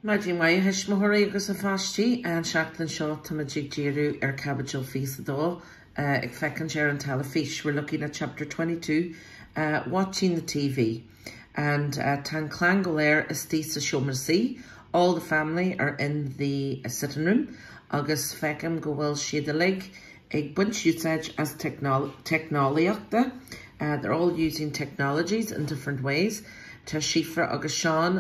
Maidin mhaith a thuismitheoirí agus a pháistí. An seachtain seo táimid ag díriú ar Caibidil 22, ag féachaint ar an teilifís. We're looking at chapter 22, watching the TV. And tá an clann go léir istigh sa seomra suí. All the family are in the sitting room. Agus feicim go bhfuil siad uilig ag baint úsáid as teicneolaíochta, they're all using technologies in different ways. Tá Síofra agus Seán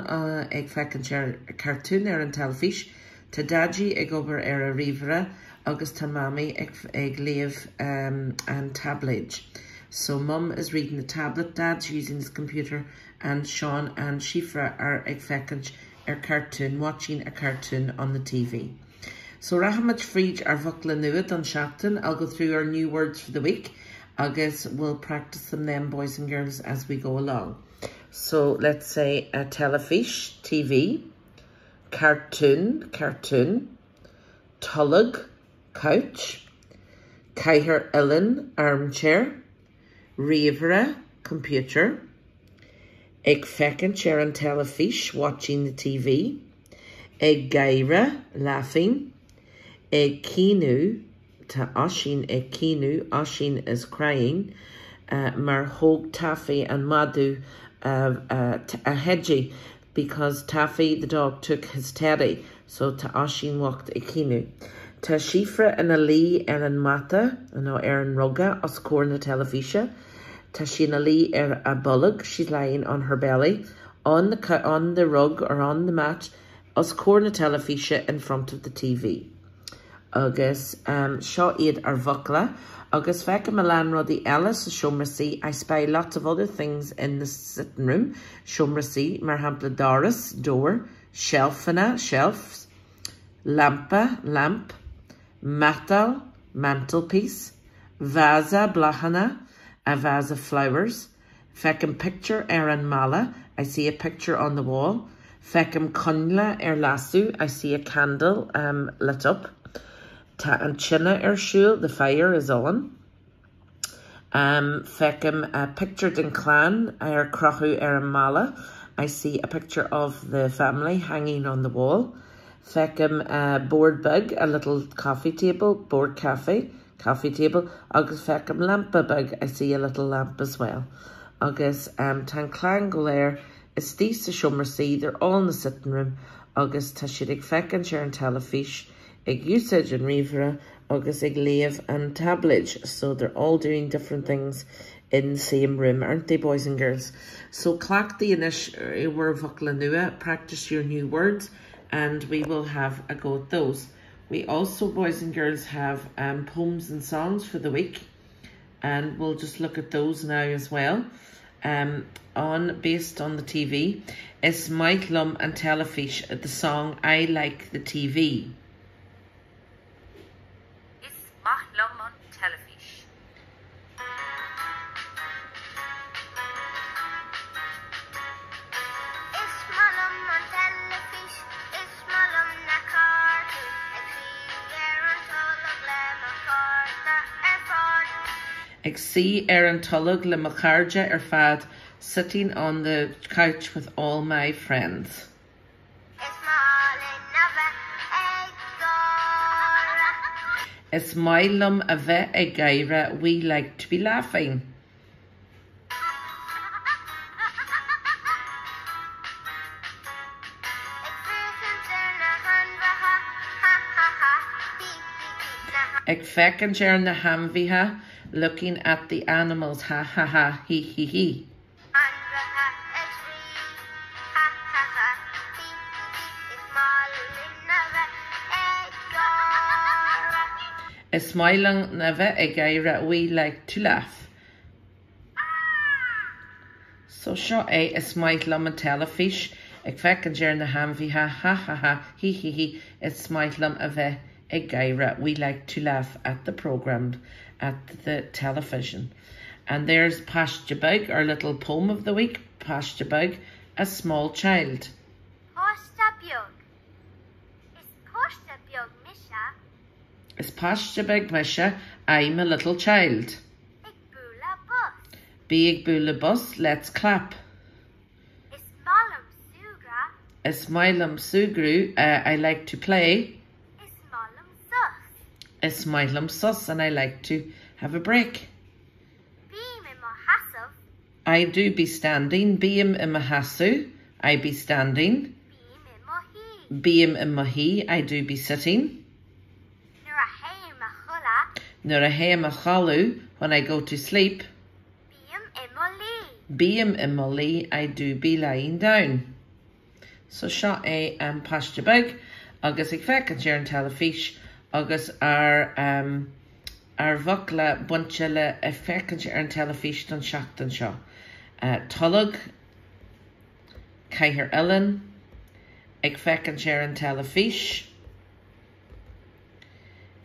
ag féachaint ar cartún ar an teilifís, tá Daidí ag obair ar a ríomhaire agus tá Mamaí ag léamh an táibléid. So Mum is reading the tablet, Dad's using his computer and Seán and Síofra are ag féachaint ar cartún, watching a cartoon on the TV. So rachaimid fríd ár bhfocla nua don seachtain, I'll go through our new words for the week agus we'll practice them then boys and girls as we go along. So let's say a teilifís, TV, cartún, cartoon, tolg, couch, cathaoir uilleann, armchair, ríomhaire, computer, ag féachaint ar an teilifís, watching the TV, ag gáire, laughing, ag caoineadh, tá Oisín ag caoineadh, Oisín is crying, mar thóg Taffy an madadh a theidí, because Taffy the dog took his teddy, so tá Oisín bhocht ag caoineadh. Tá Síofra ina luí ar an mata, nó ar an ruga, os comhair na teilifíse. Tá sí ina luí ar a bolg, she's lying on her belly, on the, on the rug or on the mat, os comhair na teilifíse, in front of the TV. Agus seo iad ár bhfocla. Agus feicim a lán rudaí eile sa seomra suí, I spy lots of other things in the sitting room, seomra suí, mar shampla doras, door, seilfeanna, shelves, lampa, lamp, matal, mantelpiece, vása bláthanna, a vase of flowers, Feicim pictiúr ar an mballa, I see a picture on the wall. Feicim coinnle ar lasadh, I see a candle lit up. Tá an tine ar siúl, the fire is on. Feicim pictiúr den chlann ar crochadh ar an mballa, I see a picture of the family hanging on the wall. Feicim bord beag, a little coffee table, bord caife. coffee table agus feicim lampa beag, I see a little lamp as well. Agus tá an clann go léir istigh sa seomra suí, they're all in the sitting room, agus tá siad ag féachaint ar an teilifís, ag úsáid an ríomhaire agus ag léamh an táibléid. So they're all doing different things in the same room, aren't they boys and girls? So cleachtaigh anois bhur bhfocla nua, practice your new words and we will have a go at those. We also, boys and girls, have um, poems and songs for the week and we'll just look at those now as well. Um, on based on the TV is Maith Liom an Teilifís, the song I Like the TV. Is maith liom an teilifís. Is maith liom an teilifís, is maith liom na cartúin, ag suí ar an tolg le mo chairde ar fad. Ag suí ar an tolg le mo chairde ar fad, sitting on the couch with all my friends. Is maith linn a bheith ag gáire. Is maith liom a bheith ag gáire, we like to be laughing. Ag féachaint ar na hainmhithe, ha ha ha, hí hí hí, na. Ag féachaint ar na hainmhithe, looking at the animals, ha ha ha, hí hí hí. Ainmhithe ag spraoi, ha ha ha, hí hí hí, is maith linn a bheith ag gáire. Is maith linn a bheith ag gáire, we like to laugh. So seo é, is maith liom an teilifís, ag féachaint ar na hainmhithe, ha ha ha, hí hí hí, is maith liom a bheith ag gáire, we like to laugh at the programme, at the television. And there's Páiste Beag, our little poem of the week, Páiste Beag, a small child. Páiste beag. Is páiste beag mise. Is páiste beag mise, I'm a little child. Ag bualadh bos. Bí ag bualadh bos, let's clap. Is maith liom súgradh. Is maith liom súgradh, I like to play. Is maith liom sos. Is maith liom sos and I like to have a break. Bím i mo sheasamh. I do be standing, Bím i mo sheasamh, I be standing. Bím i mo shuí. Bím i mo shuí, I do be sitting. Nuair a théim a chodladh. Nuair a théim a chodladh, when I go to sleep. Bím i mo luí. Bím i mo luí, I do be lying down. So seo é an páiste beag agus ag féachaint ar an teilifís agus ár um, ár bhfocla bainte le ag féachaint ar an teilifís don seachtain seo. Uh, tolg, cathaoir uilleann, ag féachaint ar an teilifís,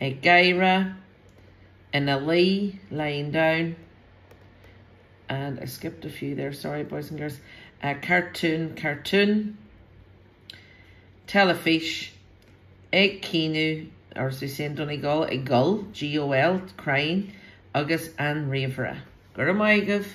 ag gáire, ina luí, lying down, and I skipped a few there, sorry boys and girls. Uh, cartoon, cartoon, teilifís, ag caoineadh, or as we say in Donegal, ag gol, G-O-L, crying, agus an ríomhaire. Go raibh maith agaibh.